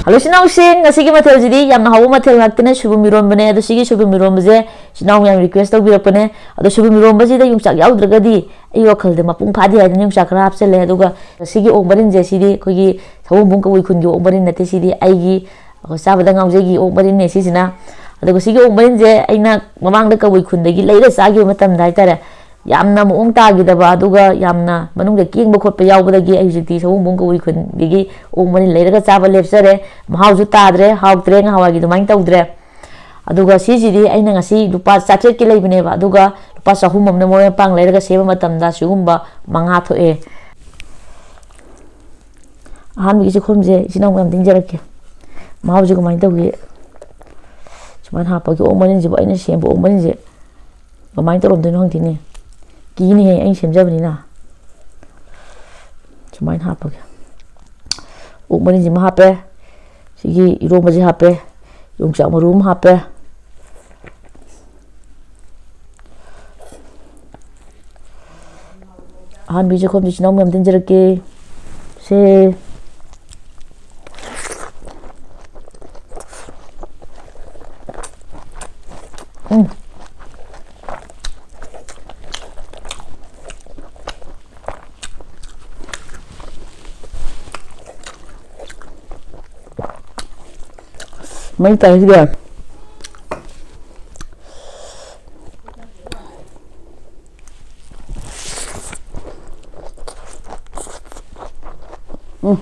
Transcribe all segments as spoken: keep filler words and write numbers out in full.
Hello ꯏꯆꯤꯟ ꯏꯅꯥꯎꯁꯤꯡ, ꯉꯁꯤꯒꯤ ꯃꯊꯦꯜꯁꯤꯗꯤ ꯌꯥꯝꯅ ꯍꯍꯧꯕ ꯃꯊꯦꯜ ꯉꯥꯛꯇꯅꯦ, ꯁꯣꯏꯕꯨꯝ ꯏꯔꯣꯟꯕꯅꯦ꯫ ꯑꯗꯣ ꯁꯤꯒꯤ ꯁꯣꯏꯕꯨꯝ ꯏꯔꯣꯟꯕꯁꯦ ꯏꯆꯤꯟ ꯏꯅꯥꯎ ꯃꯌꯥꯝ request ꯇꯧꯕꯤꯔꯛꯄꯅꯦ꯫ ꯑꯗꯣ ꯁꯣꯏꯕꯨꯝ ꯏꯔꯣꯟꯕꯁꯤꯗ ꯌꯣꯡꯆꯥꯛ ꯌꯥꯎꯗ꯭ꯔꯒꯗꯤ ꯑꯩ ꯋꯥꯈꯜꯗ ꯃꯄꯨꯡ ꯐꯥꯗꯦ ꯍꯥꯏꯗꯅ ꯌꯣꯡꯆꯥꯛ ꯈꯔ ꯍꯥꯞꯆꯤꯜꯂꯦ꯫ ꯑꯗꯨꯒ ꯁꯤꯒꯤ ꯑꯣꯛ ꯃꯔꯤꯟꯁꯦ, ꯁꯤꯗꯤ ꯑꯩꯈꯣꯏꯒꯤ ꯁꯑꯣꯝꯕꯨꯡ ꯀꯕꯨꯏ ꯈꯨꯟꯒꯤ ꯑꯣꯛ ꯃꯔꯤꯟ ꯅꯠꯇꯦ, ꯁꯤꯗꯤ ꯑꯩꯒꯤ, ꯑꯩꯈꯣꯏ ꯆꯥꯕꯗ ꯉꯥꯎꯖꯩꯒꯤ ꯑꯣꯛ ꯃꯔꯤꯟꯅꯦ ꯁꯤꯁꯤꯅ꯫ ꯑꯗꯨꯒ ꯁꯤꯒꯤ ꯑꯣꯛ ꯃꯔꯤꯟꯁꯦ ꯑꯩꯅ ꯃꯃꯥꯡꯗ ꯀꯕꯨꯏ ꯈꯨꯟꯗꯒꯤ ꯂꯩꯔ ꯆꯥꯈꯤꯕ ꯃꯇꯝꯗ ꯍꯥꯏꯇꯥꯔꯦ, ꯌꯥꯝꯅ ꯃꯑꯣꯡ ꯇꯥꯈꯤꯗꯕ, ꯑꯗꯨꯒ ꯌꯥꯝꯅ ꯃꯅꯨꯡꯗ ꯀꯦꯡꯕ ꯈꯣꯠꯄ ꯌꯥꯎꯕꯗꯒꯤ ꯑꯩ ꯍꯧꯖꯤꯛꯇꯤ ꯁꯑꯣꯝꯕꯨꯡ ꯀꯕꯨꯏ ꯈꯨꯟꯗꯒꯤ ꯑꯣꯛ ꯃꯔꯤꯟ ꯂꯩꯔꯒ ꯆꯥꯕ ꯂꯦꯞꯆꯔꯦ꯫ ꯃꯍꯥꯎꯁꯨ ꯇꯥꯗ꯭ꯔꯦ, ꯍꯥꯎꯇ꯭ꯔꯦ, ꯉꯍꯥꯟꯋꯥꯏꯒꯤ ꯑꯗꯨꯃꯥꯏꯅ ꯇꯧꯗ꯭ꯔꯦ꯫ ꯑꯗꯨꯒ ꯁꯤꯁꯤꯗꯤ ꯑꯩꯅ ꯉꯁꯤ ꯂꯨꯄꯥ ꯆꯥꯇ꯭ꯔꯦꯠꯀꯤ ꯂꯩꯕꯅꯦꯕ, ꯑꯗꯨꯒ ꯂꯨꯄꯥ ꯆꯍꯨꯝ ꯑꯃꯅ ꯃꯔꯣꯏ ꯃꯄꯥꯡ ꯂꯩꯔꯒ ꯁꯦꯝꯕ ꯃꯇꯝꯗ ꯁꯤꯒꯨꯝꯕ ꯃꯉꯥ ꯊꯣꯛꯑꯦ꯫ ꯑꯍꯥꯟꯕꯒꯤ ꯆꯦꯈꯣꯝꯁꯦ ꯏꯆꯤꯟ ꯏꯅꯥꯎ ꯃꯌꯥꯝ ꯇꯤꯡꯖꯔꯛꯀꯦ꯫ ꯃꯍꯥꯎꯁꯦ ꯀꯃꯥꯏꯅ ꯇꯧꯒꯦ? ꯁꯨꯃꯥꯏꯅ ꯍꯥꯞꯄꯒꯤ ꯑꯣꯛ ꯃꯔꯤꯟꯁꯤꯕꯨ, ꯑꯩꯅ ꯁꯦꯝꯕ ꯑꯣꯛ ꯃꯔꯤꯟꯁꯦ ꯀꯃꯥꯏꯅ ꯇꯧꯔꯝꯗꯣꯏꯅꯣ ꯈꯪꯗꯦꯅꯦ꯫ ꯀꯤꯅꯦꯍꯦ, ꯑꯩꯅ ꯁꯦꯝꯖꯕꯅꯤꯅ꯫ ꯁꯨꯃꯥꯏꯅ ꯍꯥꯞꯄꯒꯦ꯫ ꯑꯣꯛ ꯃꯔꯤꯟꯁꯤꯃ ꯍꯥꯞꯄꯦ꯫ ꯁꯤꯒꯤ ꯏꯔꯣꯝꯕꯁꯦ ꯍꯥꯞꯄꯦ꯫ ꯌꯣꯡꯆꯥꯛ ꯃꯔꯨ ꯑꯃ ꯍꯥꯞꯄꯦ꯫ ꯑꯍꯥꯟꯕꯒꯤ ꯆꯦꯈꯣꯝꯁꯤ ꯏꯆꯤꯟ ꯏꯅꯥꯎ ꯃꯌꯥꯝ ꯇꯤꯟꯖꯔꯛꯀꯦ꯫ ꯁꯦ꯫ ꯎꯝ꯫ ꯃꯩ ꯇꯥꯏꯁꯤꯗ꯫ ꯎꯝ꯫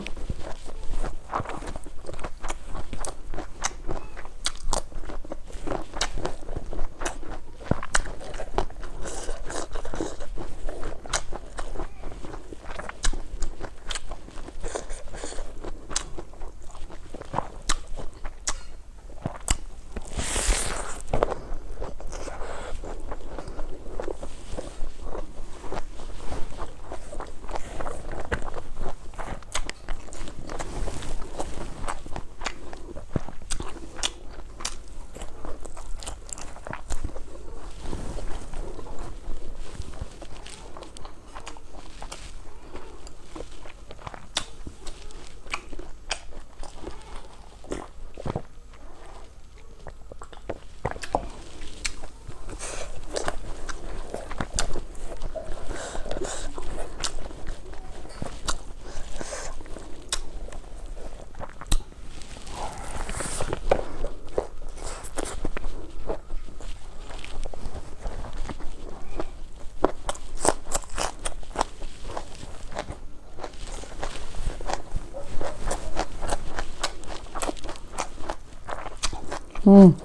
ꯎꯝ꯫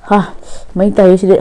ꯍꯥ, ꯃꯩ ꯇꯥꯏꯌꯦ ꯁꯤꯗꯤ꯫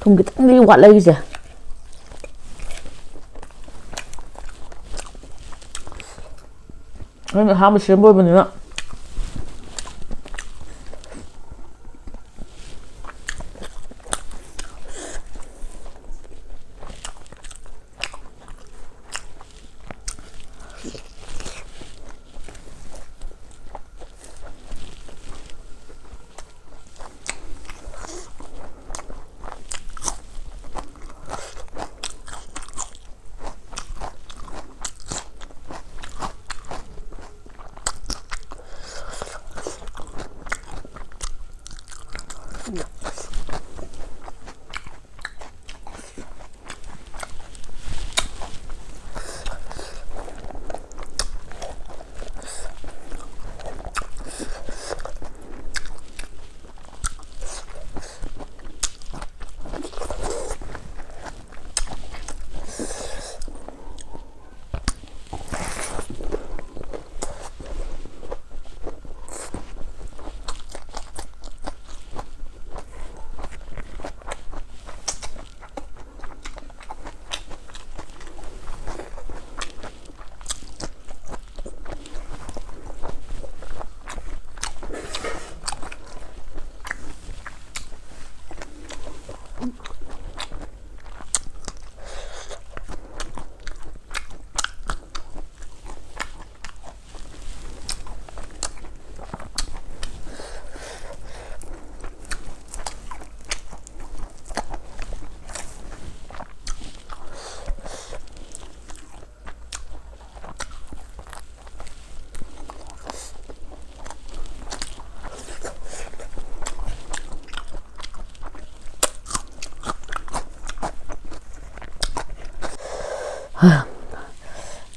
ꯊꯨꯝ ꯈꯤꯇꯪꯗꯤ ꯋꯥꯠꯂꯦ ꯑꯩꯒꯤꯁꯦ꯫ ꯑꯩꯅ ꯑꯍꯥꯟꯕ ꯁꯦꯝꯕ ꯑꯣꯏꯕꯅꯤꯅ꯫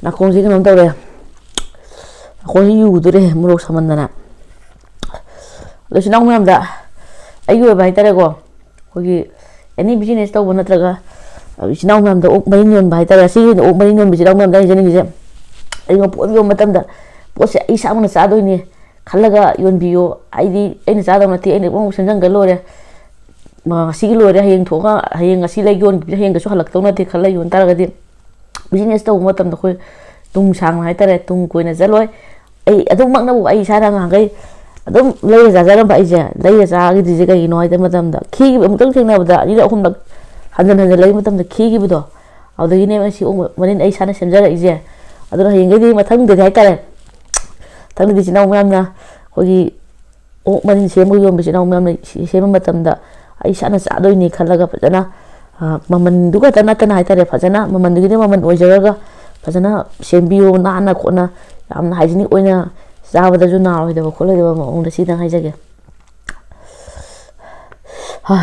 ꯅꯥꯀꯣꯡꯁꯦ ꯀꯩꯅꯣꯝ ꯇꯧꯔꯦ꯫ ꯅꯥꯀꯣꯡꯁꯦ ꯌꯨꯗꯣꯔꯦ, ꯃꯣꯔꯣꯛ ꯁꯥꯃꯟꯗꯅ꯫ ꯑꯗꯣ ꯏꯆꯤꯟ ꯏꯅꯥꯎ ꯃꯌꯥꯝꯗ, ꯑꯩꯒꯤ ꯑꯣꯏꯕ ꯍꯥꯏꯇꯥꯔꯦꯀꯣ, ꯑꯩꯈꯣꯏꯒꯤ ꯑꯦꯅꯤ ꯕꯤꯖꯤꯅꯦꯁ ꯇꯧꯕ ꯅꯠꯇ꯭ꯔꯒ ꯏꯆꯤꯟ ꯏꯅꯥꯎ ꯃꯌꯥꯝꯗ ꯑꯣꯛ ꯃꯔꯤꯟ ꯌꯣꯟꯕ ꯍꯥꯏꯇꯥꯔꯦ, ꯁꯤꯒꯤ ꯑꯣꯏꯅ ꯑꯣꯛ ꯃꯔꯤꯟ ꯌꯣꯟꯕ ꯏꯆꯤꯟ ꯏꯅꯥꯎ ꯃꯌꯥꯝꯗ ꯍꯥꯏꯖꯅꯤꯡꯉꯤꯁꯦ, ꯀꯔꯤꯒꯨꯝꯕ ꯄꯣꯠ ꯑꯃ ꯌꯣꯟꯕ ꯃꯇꯝꯗ ꯄꯣꯠꯁꯦ ꯑꯩ ꯏꯁꯥꯃꯛꯅ ꯆꯥꯗꯣꯏꯅꯦ ꯈꯜꯂꯒ ꯌꯣꯟꯕꯤꯌꯣ꯫ ꯑꯩꯗꯤ ꯑꯩꯅ ꯆꯥꯗꯧ ꯅꯠꯇꯦ, ꯑꯩꯅ ꯄꯨꯡ ꯁꯦꯝꯖꯟꯈ꯭ꯔ ꯂꯣꯏꯔꯦ꯫ ꯉꯁꯤꯒꯤ ꯂꯣꯏꯔꯦ, ꯍꯌꯦꯡ ꯊꯣꯛꯑꯒ ꯍꯌꯦꯡ ꯉꯁꯤ ꯂꯩ ꯌꯣꯟꯈꯤꯕꯁꯦ ꯍꯌꯦꯡ ꯀꯩꯁꯨ ꯍꯜꯂꯛꯇꯧ ꯅꯠꯇꯦ ꯈꯜꯂ ꯌꯣꯟ ꯇꯥꯔꯒꯗꯤ, ꯕꯤꯖꯤꯅꯦꯁ ꯇꯧꯕ ꯃꯇꯝꯗ ꯑꯩꯈꯣꯏ ꯇꯨꯡ ꯁꯥꯡꯅ ꯍꯥꯏꯇꯥꯔꯦ, ꯇꯨꯡ ꯀꯣꯏꯅ ꯆꯠꯂꯣꯏ꯫ ꯑꯩ ꯑꯗꯨꯃꯛꯅꯕꯨ ꯑꯩ ꯏꯁꯥꯅ ꯉꯍꯥꯟꯈꯩ ꯑꯗꯨꯝ ꯂꯩꯔ ꯆꯥꯖꯔꯝꯕ ꯑꯩꯁꯦ, ꯂꯩꯔ ꯆꯥꯈꯤꯗ꯭ꯔꯤꯁꯦ ꯀꯩꯒꯤꯅꯣ ꯍꯥꯏꯕ ꯃꯇꯝꯗ, ꯈꯤꯈꯤꯕ ꯑꯃꯨꯛꯇꯪ ꯊꯦꯡꯅꯕꯗ ꯑꯅꯤꯔꯛ ꯑꯍꯨꯝꯂꯛ ꯍꯟꯖꯟ ꯍꯟꯖꯟ ꯂꯩꯕ ꯃꯇꯝꯗ ꯈꯤꯈꯤꯕꯗꯣ, ꯑꯗꯨꯗꯒꯤꯅꯦꯕ ꯁꯤ ꯑꯣꯛ ꯃꯔꯤꯟ ꯑꯩ ꯏꯁꯥꯅ ꯁꯦꯝꯖꯔꯛꯏꯁꯦ꯫ ꯑꯗꯨꯅ ꯍꯌꯦꯡꯈꯩꯗꯤ ꯃꯊꯪꯗꯗꯤ ꯍꯥꯏꯇꯥꯔꯦ, ꯃꯊꯪꯗꯗꯤ ꯏꯆꯤꯟ ꯏꯅꯥꯎ ꯃꯌꯥꯝꯅ ꯑꯩꯈꯣꯏꯒꯤ ꯑꯣꯛ ꯃꯔꯤꯟ ꯁꯦꯝꯕ ꯌꯣꯟꯕ ꯏꯆꯤꯟ ꯏꯅꯥꯎ ꯃꯌꯥꯝꯅ ꯁꯤ-, ꯁꯦꯝꯕ ꯃꯇꯝꯗ ꯑꯩ ꯏꯁꯥꯅ ꯆꯥꯗꯣꯏꯅꯤ ꯈꯜꯂꯒ ꯐꯖꯅ, ꯑ, ꯃꯃꯟꯗꯨ ꯈꯛꯇ ꯅꯠꯇꯅ ꯍꯥꯏꯇꯥꯔꯦ, ꯐꯖꯅ ꯃꯃꯟꯗꯨꯒꯤꯗꯤ ꯃꯃꯟ ꯑꯣꯏꯖꯔꯒ ꯐꯖꯅ ꯁꯦꯝꯕꯤꯌꯨ, ꯅꯥꯟꯅ ꯈꯣꯠꯅ, ꯌꯥꯝꯅ ꯍꯥꯏꯖꯤꯅꯤꯛ ꯑꯣꯏꯅ, ꯆꯥꯕꯗꯁꯨ ꯅꯥꯔꯣꯏꯗꯕ ꯈꯣꯠꯂꯣꯏꯗꯕ ꯃꯑꯣꯡꯗ ꯁꯤꯗꯪ ꯍꯥꯏꯖꯒꯦ꯫ ꯍꯥ꯫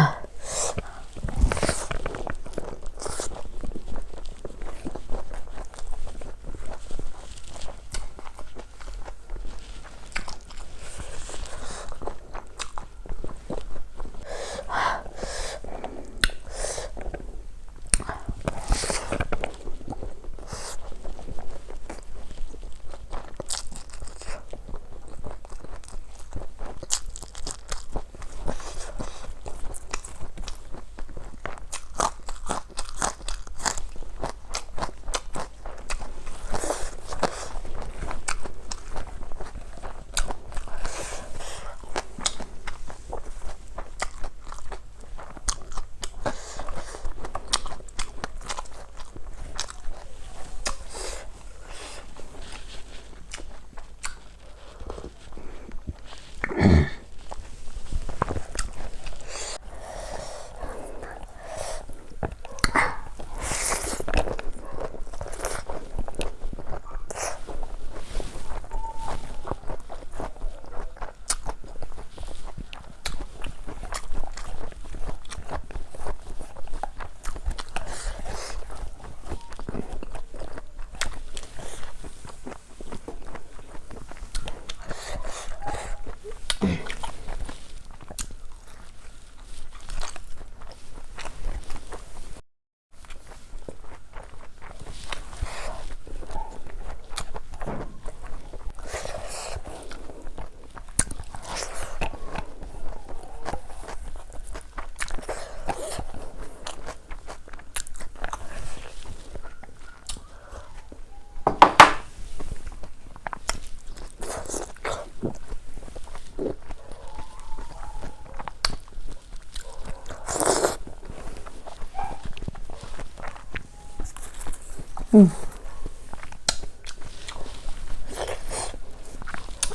ꯎꯝ꯫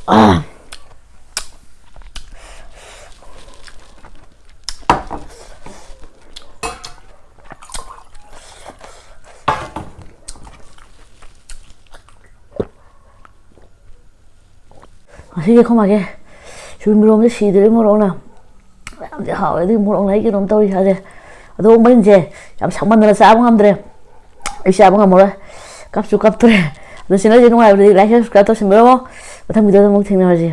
ꯑꯥ꯫ ꯉꯁꯤꯗꯤ ꯑꯩꯈꯣꯏ ꯃꯥꯒꯤ ꯁꯣꯏꯕꯨꯝ ꯏꯔꯣꯝꯕꯁꯦ ꯁꯤꯗ꯭ꯔꯦ ꯃꯣꯔꯣꯛꯅ꯫ ꯌꯥꯝꯗꯤ ꯍꯥꯎꯋꯦ ꯑꯗꯨꯒꯤ ꯃꯣꯔꯣꯛꯅ ꯑꯩ ꯀꯩꯅꯣꯝ ꯇꯧꯔꯤ ꯏꯁꯥꯁꯦ꯫ ꯑꯗꯣ ꯃꯔꯤꯟꯁꯦ ꯌꯥꯝ ꯁꯥꯃꯟꯗꯅ ꯆꯥꯕ ꯉꯝꯗ꯭ꯔꯦ꯫ ꯑꯩ ꯆꯥꯕ ꯉꯝꯃꯔꯣꯏ꯫ ꯀꯞꯁꯨ ꯀꯞꯇ꯭ꯔꯦ꯫ ꯑꯗꯣ ꯆꯦꯅꯦꯜꯁꯦ ꯅꯨꯡꯉꯥꯏꯕꯗꯤ like, subscribe ꯇꯧꯁꯟꯕꯤꯔꯝꯃꯣ꯫ ꯃꯊꯪ ꯚꯤꯗꯤꯑꯣꯗ ꯑꯃꯨꯛ ꯊꯦꯡꯅꯔꯁꯤ꯫